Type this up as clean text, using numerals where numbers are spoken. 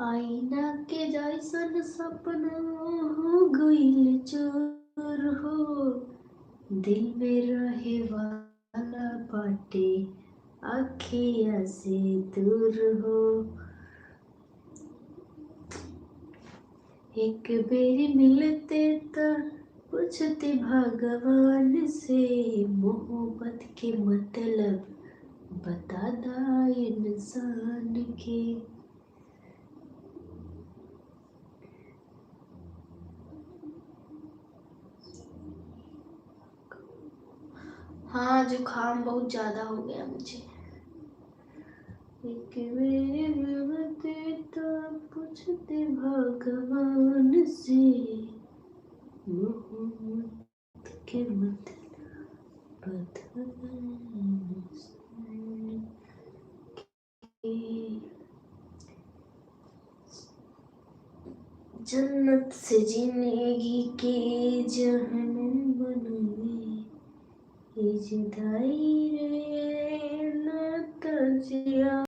आईना के जैसन सपना हो गईल चोर हो, दिल में रहे वाला बाटे अखिया से दूर हो। एक बेर मिलते त पूछते भगवान से, मोहब्बत के मतलब बता दा इंसान के। हाँ, जुकाम बहुत ज़्यादा हो गया मुझे। एक बेर मिलते त पूछते भगवान से, मोहब्बत के मतलब बता दा इंसान के। जन्नत से जिंदगी के जहन्नुम बनावे, ई जुदाई रे ना त जिया।